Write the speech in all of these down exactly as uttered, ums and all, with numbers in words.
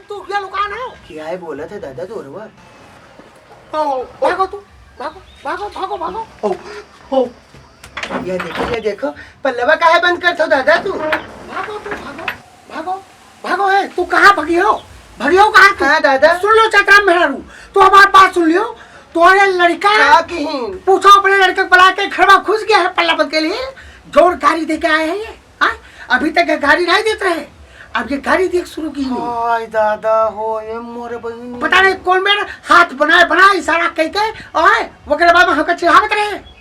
तू क्या लुकान है? क्या है बोला था दादा तोरवा? ओ, ओ। भागो तू, भागो, भागो, भागो, भागो। ओ, ओ। ये देखो, ये देखो, पल्लवा काहे बंद करत हो दादा तू? भागो तू, भागो, भागो, भागो। ए, तू कहाँ भगी हो? भगी हो कहाँ तू? हाँ दादा। सुन लो चैतराम मेहरारू, तू हमार बात सुन लियो। तोरे लड़का का किहिन? पूछो अपने लड़के को बुला के, घर में घुस गया है पल्ला बंद के लिए। जोर गाड़ी दे के आए हैं ये। हाँ? अभी तक ये गाड़ी नहीं देत रहे, अब ये गाड़ी दिए शुरू की। हाय दादा हो, ये मोरे बहिनी। पता नहीं कौन मेरा हाथ बनाए बनाए इशारा कह के, ओए, ओकरे बाद में हमका चिढ़ावत रहे।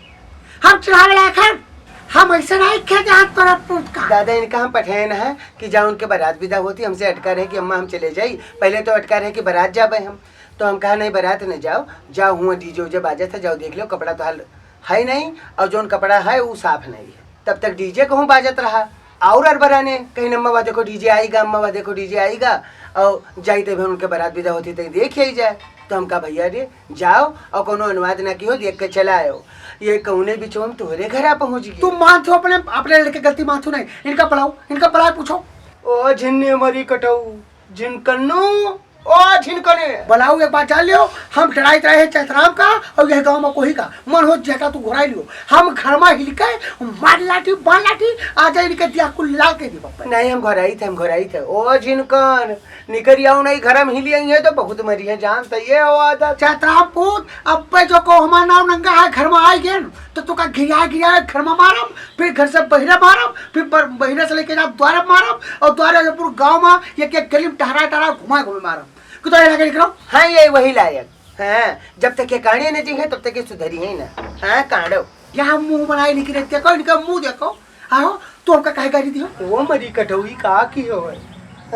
हम चिढ़ावे लायक हैं? हम ऐसे नहीं खेते हाथ पर पूत का। दादा, इनका हम पठेन है कि जा उनके बारात विदा होती, हमसे अटका रहे कि अम्मा हम चले जाई। पहले तो अटका रहे कि बारात जाबे हम, तो हम कहा नहीं बारात न जाओ, जाओ हुआ डीजे उजे बाजत है, जाओ देख लो, कपड़ा तो हाल है नहीं, और जौन कपड़ा है वो साफ नहीं है। तब तक डीजे कहूँ बाजत रहा, और अरबराने कहीं अम्मा वह देखो डीजे आएगा, अम्मा वह देखो डीजे आएगा, और जाई तब उनके बारात विदा होती तक देख ही जाए। तो हम कहा भैया रे जाओ और कोनो अनुवाद ना किहो, देख के चला आयो। ये कौने बिचवा में तोहरे घरा पहुँच गई। तुम मानत हो अपने, अपने लड़के गलती मानत हो नहीं, इनका बुलाओ, इनका बुलाओ पूछो। ओ झिन्ने मरी कटऊ, झिनकन्नू, ओ झिनकने। बुलाओ एक बार जान लियो, हम डराइत रहे हैं चैतराम का और यह गाँव में कोई का। मन हो जेका तू घुराई लियो, हम घर में हिल के मार लाठी, मार लाठी, आ जाए इनके दिया कुल लाल के दी बप्पा। नहीं, हम घुराई थे, हम घुराई थे। ओ झिनकन, निकरी आओ नहीं, घर में हिली आई है तो बहुत मरी है, जानत ये हो आदत। चैतराम पूत, अब पे जो को हमार नाव नंगा है, घर में आई गेन, तो तू का घिया घिया घर में मारम, फिर घर से बहिरा मारम, फिर बर-, बहिरा से लेके जा द्वारे मारम, और द्वारे से पूरा गाँव में एक एक गली में टहरा टहरा घुमा घुमा मारम। कि तो ये लगे निकलो। हाँ, ये वही लायक। हाँ, जब तक ये काने न जी है, तब तक ये सुधरी है ना। हाँ, कांडो। यहाँ मुँह बनाए निकले, देखो इनका मुँह देखो। आहो, तू हमका काहे गारी दियो? वो मरी कटौई का की होवे?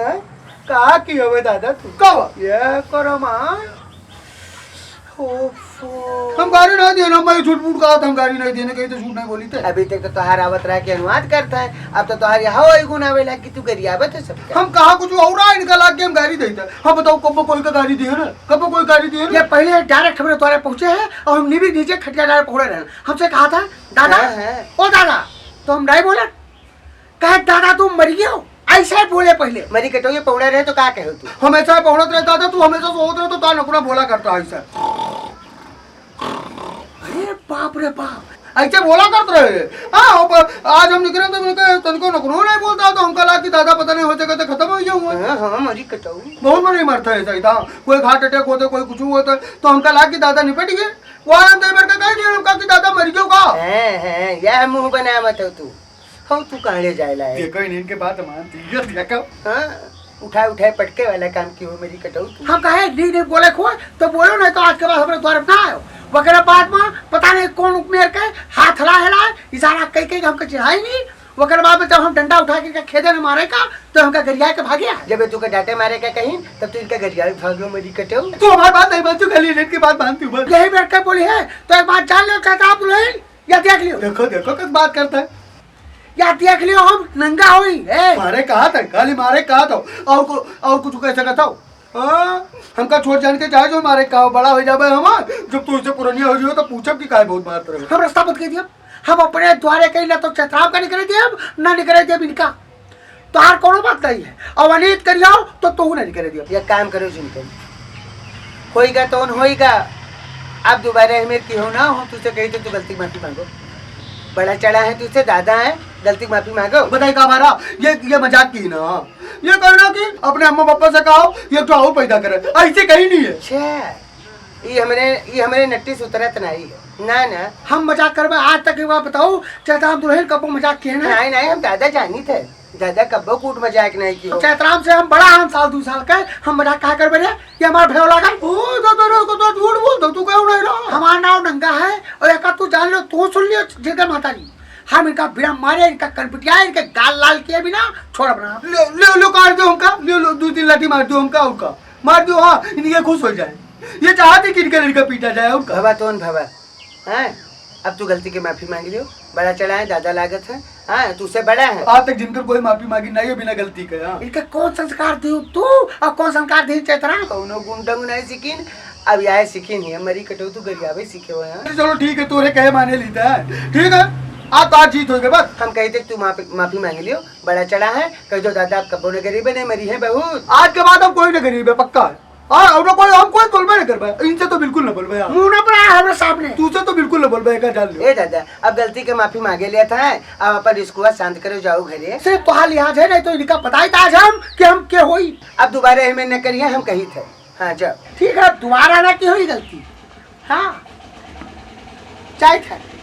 हैं? का की होवे दादा तू? का हुआ? ये करो माँ। ओफो। हम गारी नहीं देना, मैं झूठ मूठ कहा था, हम गारी नहीं देने, कहीं तो झूठ नहीं बोली थे। अभी तक तो तोहार आवत रहा कि अनुवाद करता है, अब तो तोहार यहाँ वही गुण आवेला कि तू गरियावत है सबके। हम कहा कुछ और रहा, इनका लाग के हम गारी देता है। हम बताओ कब कोई का गारी दिए ना, कब कोई गारी दिए ना? ये पहले direct हमरे द्वारे पहुँचे हैं और हम नीवी नीचे खटिया डाले पकड़े रहे। हमसे कहा था, दादा, हाँ, हाँ। ओ दादा, तो हम नहीं बोलन। कहे, "दादा, तुम मर गए हो?" ऐसे ही बोले पहले। मरी कटोइए पौड़ा रहे तो का कहे तू? हमेशा पौड़त रहे दादा, तू हमेशा सोवत रहे तो तान अपना बोला करता है ऐसा। अरे बाप रे बाप। ऐसे बोला करत रहे। हाँ, अब आज हम निकले तो मैंने कहा, "तनको नकरो नहीं बोलता," तो हमका लाग कि दादा पता नहीं हो सके तो खत्म हो गया हुआ। हाँ, हाँ, मरी कटोई। बहुत मरी मरता है ऐसा ही था। कोई heart attack होता, कोई कुछ होता, तो हमका लाग कि दादा निपट गए। वो आनंद देवर का कह दिया हमका कि दादा मर गयो का। हैं, हैं, यह मुंह बनावत हो तू। हो तू काहे जाए लाए? देखो, इन्हीं के बात मानती है, देखो। हाँ, उठाए, उठाए पटके वाला काम की हो मेरी कटऊ तू। हम कहे, "नहीं, नहीं बोले को, तो बोलो, नहीं तो आज के बाद हमरे द्वार पे ना आयो।" वगैरह बात में पता नहीं कौन मेर के हाथ हिला हिला, इशारा कई कई हमके चिढ़ाई नहीं। वगैरह बाद में जब हम डंडा उठा के इनका खेदे न मारे का, तो हमका गरिया के भागे आए। जब ये तू के डांटे मारे का कहीं, तब तू इनका गरिया के भागो मेरी कटऊ। तू हमारी बात नहीं मानती, खाली इनकी बात मानती हूँ बस। यही मेर के बोली है, तो एक बात जान लो, कहता आप नहीं, या देख लियो। देखो, देखो, किस बात करता है। या देख लियो, हम नंगा होई, ए। मारे कहा था, खाली मारे कहा था, और को, और कुछ कह सकता हो? हाँ, हमका छोड़ जान के चाहे जो मारे कहा, बड़ा हो जाबे हम, जब तू इससे पुरनिया हो जियो तो पूछब कि काहे बहुत मारत रहे। हम रास्ता बंद कर दिया, हम अपने द्वारे कहीं ना तो चैतराम का निकले दिया, ना निकले दिया इनका। तोहार कोनो बात नहीं है। अवनीत करियो तो तू नहीं करे दियो। ये काम करो जिनके। होइगा तो होइगा। अब दोबारा हमें की हो ना हो, तुझसे कही तो तू गलती माफी मांगो। बड़ा चढ़ा है तुझसे, दादा है, गलती माफी मांगो। बताई का हमारा? ये, ये मजाक की ना। ये कहना कि अपने अम्मा पापा से कहो, ये तो और पैदा करे। ऐसे कहीं नहीं है। छे। ई हमरे, ई हमरे नट्टी से उतरत नाई है। ना, ना। हम मजाक करबे, आज तक एक बार बताओ, चैतराम दुल्हन कबो मजाक किए ना? नहीं, नहीं, हम दादा जानी थे। दादा कबो कूट मजाक नहीं कियो। चैतराम से हम बड़ा हन साल दू साल के, हम मजाक कहा करबे रे? ये हमार भेव लागल। ओ, दादा रे, को तो झूठ बोल दो, तू कहू नहीं रहा। हमार नाव नंगा है, और एक तू जान लो, तू सुन लियो, जिनके माता जी। हम इनका बिना मारे, इनका कनपिटिया, इनके गाल लाल किए बिना छोड़ब ना। ले, ले, ले, काट दो हमका, ले लो, दो तीन लाठी मार दो हमका, उनका। मार दो, हाँ, इनके खुश हो जाए। ये चाहते कि इनका लड़का पीटा जाए, और का? भवा तोन भवा, हैं? अब तू गलती के माफी मांग लियो। बड़ा चढ़ा है, दादा लागत है, हाँ, तू से बड़ा है। आज तक जिनकर कोई माफी मांगी नहीं है बिना गलती के, हाँ। इनके कौन संस्कार दियो तू और कौन संस्कार दी चैतरा? कौनो गुंडंग नहीं सीखिन, अब यह सीखिन ही, मरी कटो तू गरियावे सीखे हो, हाँ। चलो ठीक है, तोरे कहे माने लीता है, ठीक है। आज तो आज जीत हो गए बस। हम कही थे तू माफी, माफी मांग लियो, बड़ा चढ़ा है, कह दो दादा अब कबो न गरीब है, नहीं मरी है बहुत। आज के बाद हम कोई न गरीब है, पक्का है। हाँ, और कोई, हम कोई बोलबे न करबे, इनसे तो बिल्कुल न बोलबे यार। मुंह न पर आया हमरा सामने। तू से तो बिल्कुल न बोलबे, एक जान लियो। ए दादा, अब गलती के माफी मांगे लिया था, अब अपन रिस्कुआ शांत करो, जाओ घरे। सिर्फ तोहार लिहाज है, नहीं तो इनका बताई था आज हम कि हम के होई। अब दोबारा एमे न करिए, हम कही थे। हाँ, जाओ। ठीक है, दोबारा ना की होई गलती। हाँ, जाइत है।